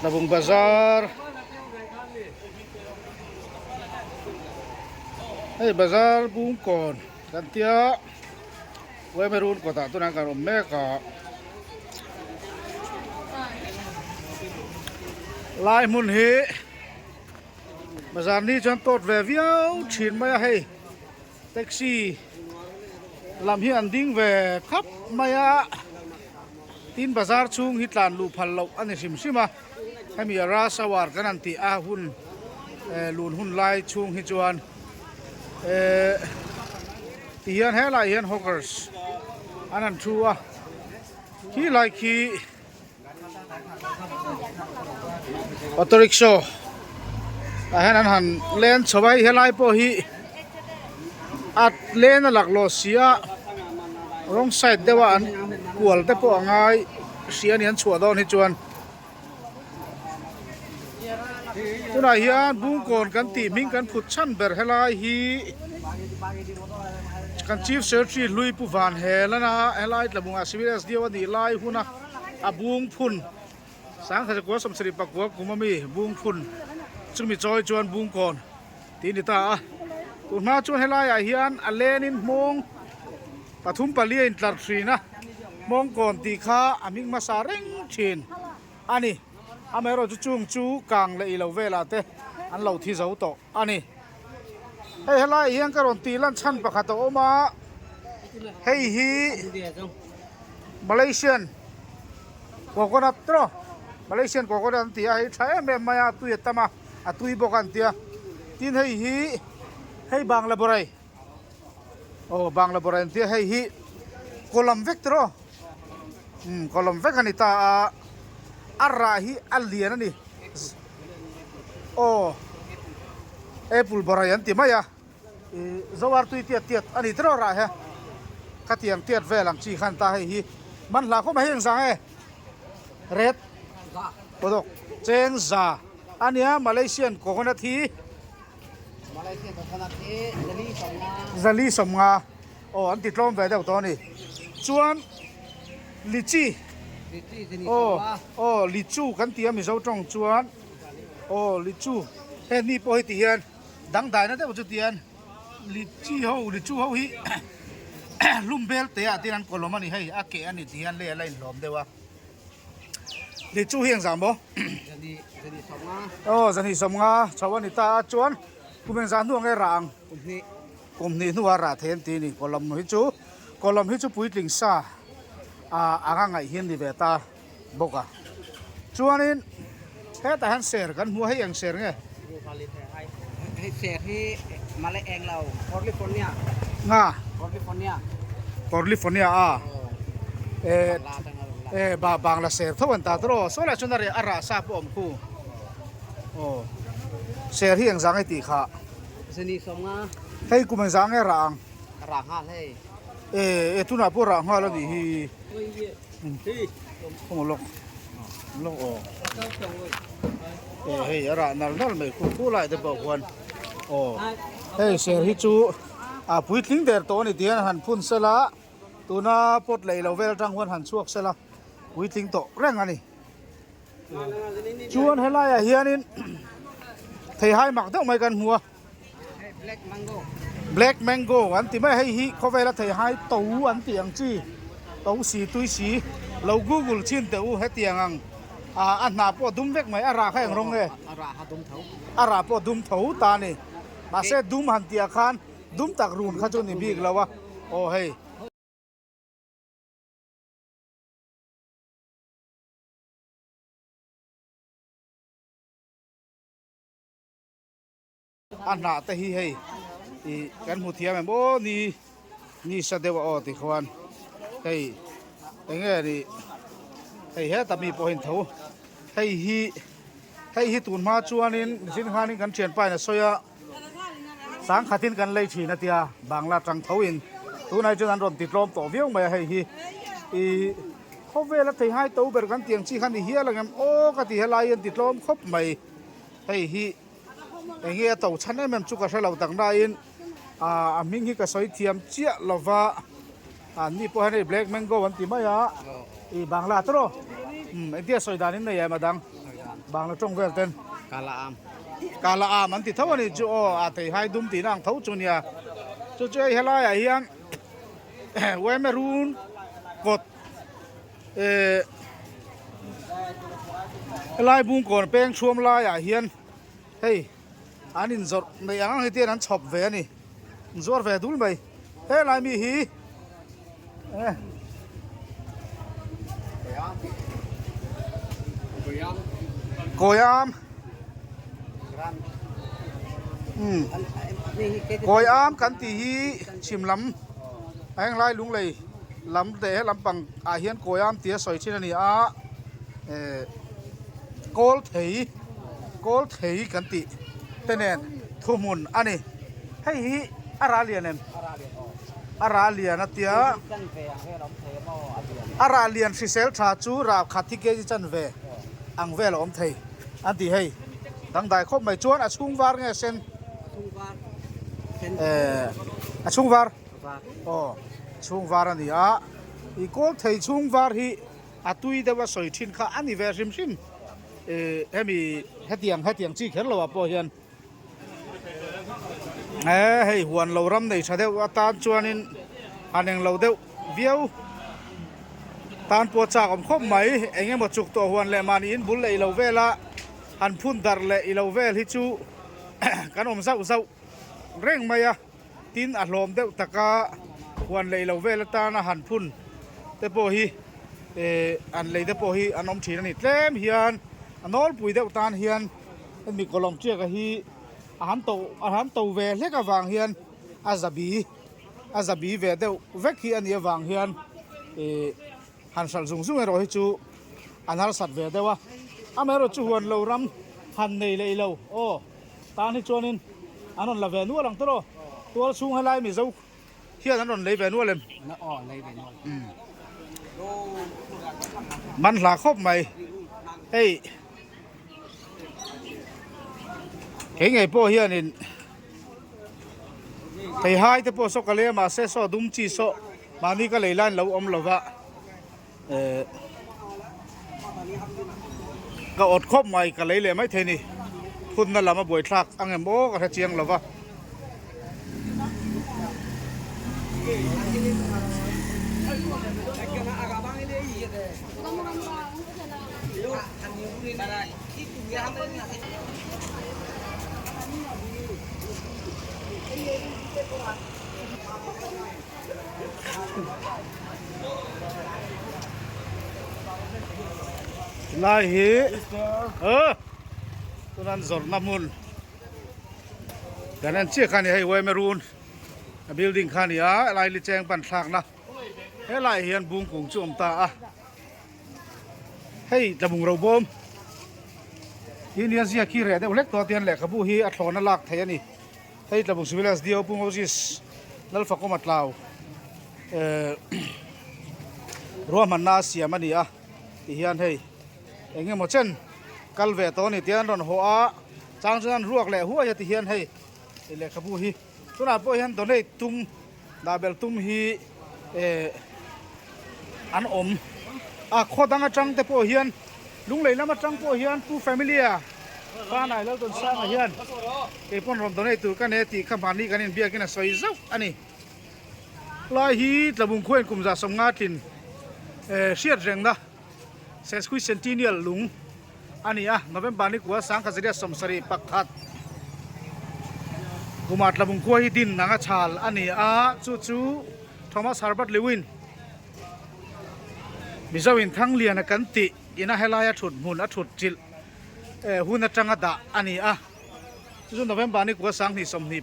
Tlabung bazar hei bazar bungkawn kan tia Uemerun kawtah tunah kan awm mek a lai hmun hi bazar ni chuan tawt ve viau thin mai a hei. Taxi lam hi an ding ve khap mai a, tin bazar chhung hi tlan luh phal loh a ni hrim hrim a, hemi a rush hour kan han tih a hun lun hun lai chhung hi chuan eh ti hian helaiah hian hawkers an han thu a, khi lai khi. Auto rickshaw ah hian an han len chho a hei helai pawh hi a len a laklawh si a wrong side deuh a an kual te pawh a ngai hria a ni an chhuah dawn hi chuan tunah hian bungkawn kan tih hming kan phut chhan ber helai hi kan chief secretary hlui pu van hel a helai tlabungah civil S D O a nih lai hun a. A bung phun sangkhat 29 kum ami bung phun chumi chawi chuan bung kawn tih a ni ta a tun hma chuan helaiah hian a lenin hmawng pathum pali a intlar thin a hmawng kawn tih kha a hming hmasa reng thin a ni amaherawhchu chu chung chu kang leh ilo velah te an lo thi zo tawh a ni hei helaiah hian ka rawn tih lan chhan pakhat a awm a hei hi Malaysian coconut tawh Malaysian coconut an ti a hei tha em em mai a tui a tam a a tui bawk a an tia tin hei hi hei bangla bawrei aw bangla bawrei an tia hei hi kawlam vek tawh umm kawlam vek a ni ta a a rah hi a lian a ni. Aw apple bawrei an ti mai a ih zoar tui tiat tiat a ni tiraw rah he khatiang tiat vel ang chi khan ta hei hi man hla khawp mai hei engzang e red pawdawk cheng za a nia malaysian coconut hi zali sawmnga aw an ti tlawm ve deuh tawh a ni chuan Lichi aw aw lichu kan ti a mizo tawng chuan aw lichu he ni pawh hi ti hian dangdaina deuh chu tian lichi ho lichu ho hi hlum bel te ah tin an kawlawm a ni hei a keh a ni ti hian lei a la inhlawm deuh a lichu hi engzah maw aw zani sawmnga chho a ni ta a chuan kum engzah hnu ang e rah ang. Kum hnih hnuah rah thei an ti a ni. Kawlawm hi chu kawlawm hi chu puitling sa ah anga ngaih hi an ni ve ta bawk a. Chuanin hetah hian ser kan hmu a, hei eng ser nge? Hei ser hi Malay eng lo, California. Nga? California. California a. Eh eh ba Bangla ser tho an ta tawh aw. Saw lai chuan a reh a rah sa pawh a awm khu. Aw ser hi eng zang nge tih kha? Zani sawmnga. Hei kum engzah nge rah ang? Rah nghal hei. E e tunah pawh rah nghal a nih hi. Khaw lawk lawk aw. E hei a rah nal nal mai khu khu lai te pawh khuan aw. Hei ser hi chu a puitling der tawh a ni tihian han phun sela tuna pot lei lo vel atang huan han chhuak sela puitling tawh reng a ni. Chuan helaiah hianin theihai mak deuh mai kan hmu a black mango an ti mai a hei hi khawvela theihai to an tih ang chi to si tui si lo google chin teh u hetiang ang ah a hnah pawh a dum vek mai a rah kha eng rawng nge a rah pawh a dum tho ta a ni mahse dum han tih ah khan dum tak run kha chu ni bik lo a aw hei. A hnah te hi hei ih kan hmu thiam em aw ni ni sa deuh a aw ti khuan hei eng nge ni hei heta mi pawh in tho hei hi hei hi tun hma chuanin zin khanin kan thianpa in a sawi a sangkhatin kan lei thin a tia bangla tang tho in tunah hi chuan an rawn ti tlawm tawh viau mai a hei hi ih khawvela thei hai to ber kan tiang chi kha ni hial ang em aw ka ti helai hi an ti tlawm khawp mai hei hi eng nge a to chhan em em chu ka hre lo tak nain ah a hming hi ka sawi thiam chiah lova an ni pawh hian hei black mango an ti mai a ih bangla tawh umm engtia sawi dan in nei em a dang. Bangla tawng vel ten. Kala am. Kala am an ti tho a ni chu aw a thei hai dum tihna ang tho chu nia. Chu chu hei helaiah hian Wemerun kawt eh helai bungkawn peng chhuam laiah hian hei an inzawrh neih ang ang hi te an chhawp ve a ni. An zuar ve dul mai. Helai mi hi eh Kawiam umm Kawiam kan tih hi chhim lam a heng lai lunglei lam leh he lampang ah hian Kawiam tih a sawi thin a ni a eh kawl thei kawl thei kan tih te nen thuhmun a ni. Hei hi a rah lian em? A rah lian a tia. A rah lian hrisel tha chu rah khat hi kg chan ve ang vel a awm thei an ti hei. Dangdai khawp mai chuan a chhung var nge sen? Eh a chhung var? Aw chhung var a ni a. I kawl thei chhung var hi a tui deuh a sawi thin kha a ni ve hrim hrim. Eh hemi hetiang hetiang chi kher lo ah pawh hian. He hei huan lo ram nei tha deuh atan chuanin han englo deuh viau tan pawh chak awm khawp mai eng emaw chuk tawh huan leh mahni in bul leh ilo vela han phun darh leh ilo vel hi chu kan awm zauh zauh reng mai a tin a hlawm deuh taka huan leh ilo vel atana han phun te pawh hi eh an lei te pawh hi an awm thin a ni tlem hian a nawlpui deuh tan hian. Hemi kawlawm tiaka hi a han to a han to ve hlek avang hian a zabi a zabi ve deuh vek hi a nih avang hian ih han hralh zung zung erawh hi chu an harsat ve deuh a amaherawh chu huan lo ram han nei leh ilo aw tan hi chuanin an rawn la ve nual ang tawh tual chhung helai mizo hian an rawn lei ve nual em? Aw lei ve nual. Man hla khawp mai. Hei kei ngei pawh hianin thei hai te pawh saw ka lei a mahse saw dum chi saw mahni ka lei lain lo awm lo va eh ka awt khawp mai ka lei leh mai thei ni phunna lam a buaithlak ang em aw ka hre chiang lo va. Lai hi tunan zawrhna hmun kan en chiah kha a ni hei Uaime run a building kha a ni a helai li cheng pan thlakna helaiah hian bung kung chu a awm ta a hei tlabung ro bawm hi nia ziak hi reh deuh hlek tawh a tian lehkhabu hi a thlawna lak theih a ni. Hei Tlabung Civil SDO Pu Moses Lalfakawma Tlau eh ruahmanna a siam a ni a ti hian hei eng emaw chen kal ve tawh a ni tia an rawn haw a chang chuan an ruak leh huai a ti hian hei lehkhabu hi tunah pawh hian donate tum dah belh tum hi eh an awm a khaw dang atang te pawh hian lunglei lam atang pawh hian pu family a panai Laltawnsanga hian kei pawn rawn donate tur ka nei a tih kha mahni kan inbiakin a sawi zauh a ni lai hi tlabung khuain kum 150 tlin eh hriat rengna sesquicentennial lung a ni a, November ni kua 1971 kumah Tlabung khua hi din anga chhal a ni a, chu chu Thomas Herbert Lewin Mizo in Thangliana kan tih ina helaia thut hmun a thut chilh hun atanga dah a ni a, chu chu November ni kua 2021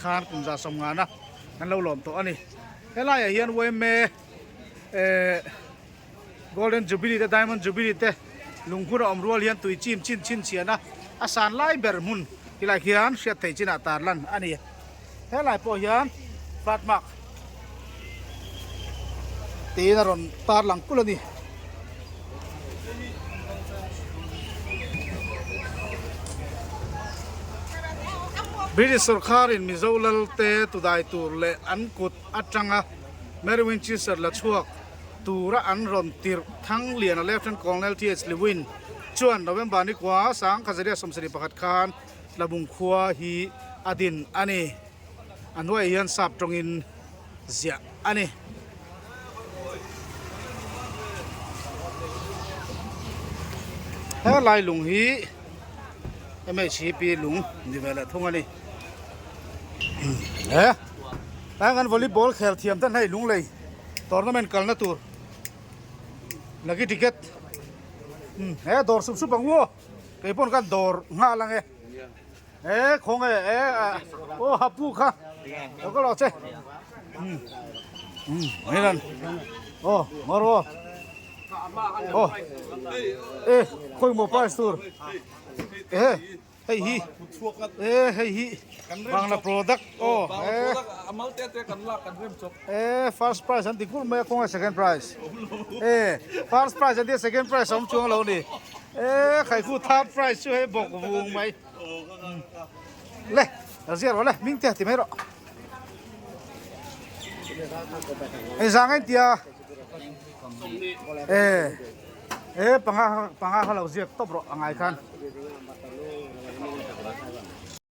khan kum 150 na kan lo lawm tawh a ni. Helaiah hian yma eh. Golden Jubilee te Diamond Jubilee te lungphur a awm rual hian tui chim chin chhin chhian a, a san lai ber hmun tilai khian hriat theih chinah tar lan a ni. Helai pawh hian flat mark tiin a rawn tar lang kulh a ni. British sawrkharin Mizo Lalte tudai tur leh an kut atanga Mary Winchester la chhuak tura an rawn tirh Thangliana Lieutenant Colonel TH Lewin. Chuan November ni kua sang khazaria 71 khan Tlabung khua hi a din a ni. A hnuaiah hian sap tawngin ziah a ni. He lai lung hi MHP lung ni ve leh thung a ni. He tlai kan volleyball khel thiam ten hei lung lei tournament kalna tur lucky ticket he dawr sup sup ang u aw kei pawn kan dawr nghal ang e. E khawng e e aw hapu kha lo ka lo che um um hian aw ngawr aw aw e khawi maw prize tur e hei hi e hei hi bangla product aw e e first prize an ti kulh mai a khawnge second prize e first prize an tia second prize a awm chuang lo ni e khaikhu third prize chu hei bawk vung mai le lo ziak rawh le hming te ti mai rawh hei zang a intia e e panga panga kha lo ziak tawp rawh a ngai khan.